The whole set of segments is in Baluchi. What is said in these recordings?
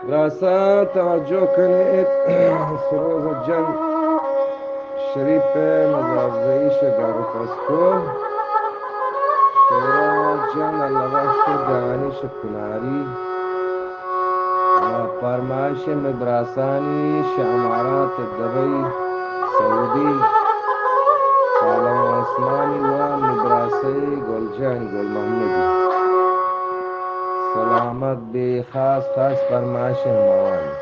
براساں توجہ کن ات، سروز جان شریف ءِ مزار زئی شہ گار پسکو، شیرا جان اللہ بخش دانی شہ کناری، ءُ پرمائش مئے براسانی شہ امارات دبئی، سعودی، پہلوان عثمانی ءُ مئے براسے گل جان گل محمدی۔ سلامت بے، خاص خاص پرمائش ہماوانی۔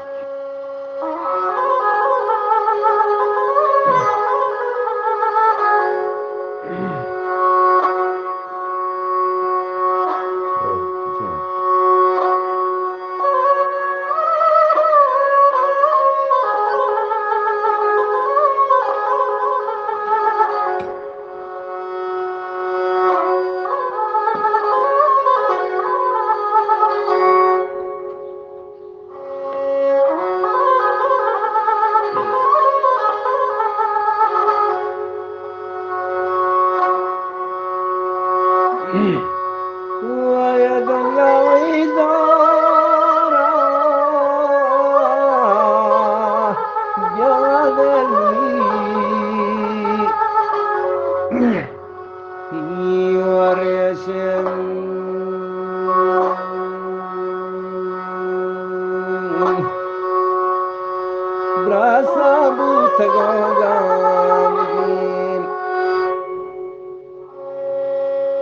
براساں بوتگاں گامگین،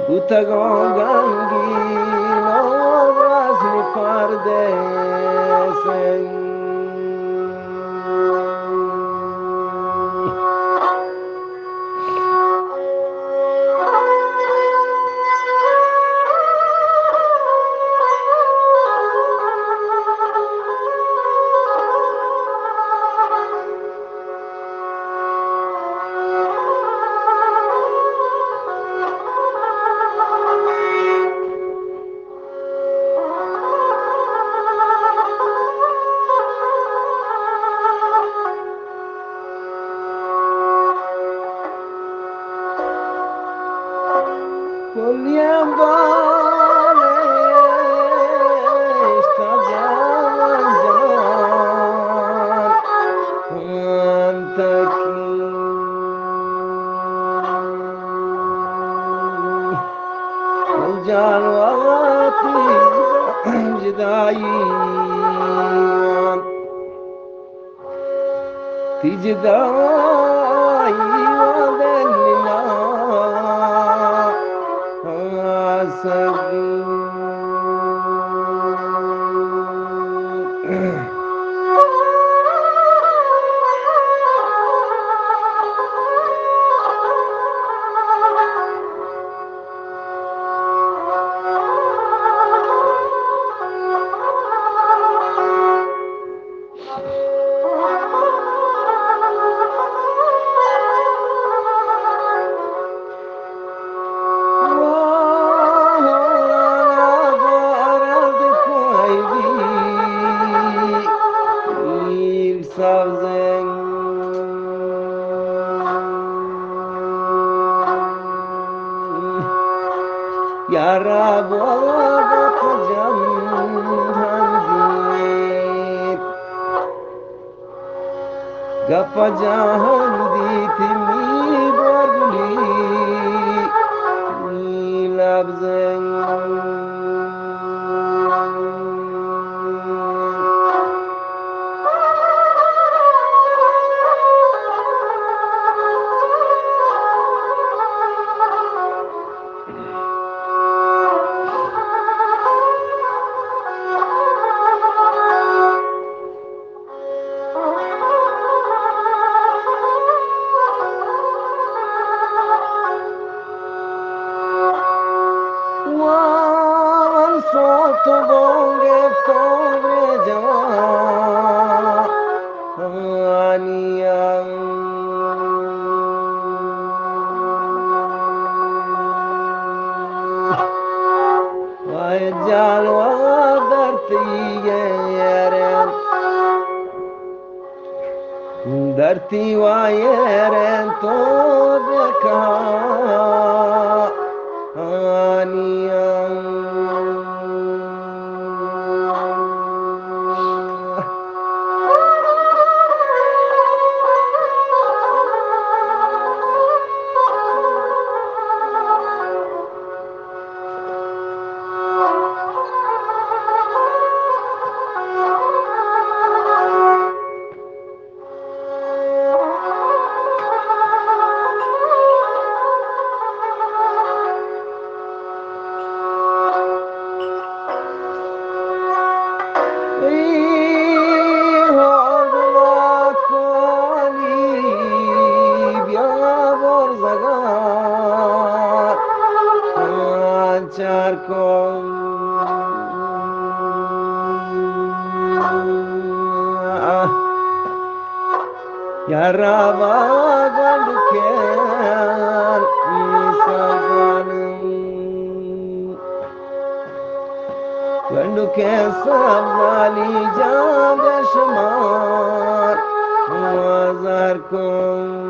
بوتگاں گامگین، او براس نی پردیسیں۔ جان وتی جدائی، تی جدائی و دل نا سگی۔ سبزیں یارا بوگا پجم ہندی۔ گپ جاہند دیت نی بگلی لبزیں۔ وان سوت بونگے کوبرے جوانیاں۔ وائے جان وا درتی گیرن، درتی وائرن تو بکا آنیاں۔ ای هوڈلا کوالی بیا برزگار، آ چار کو. یارا وا گونڈکین ای سازانی، گونڈکین سازانی جان شمار وازار کو.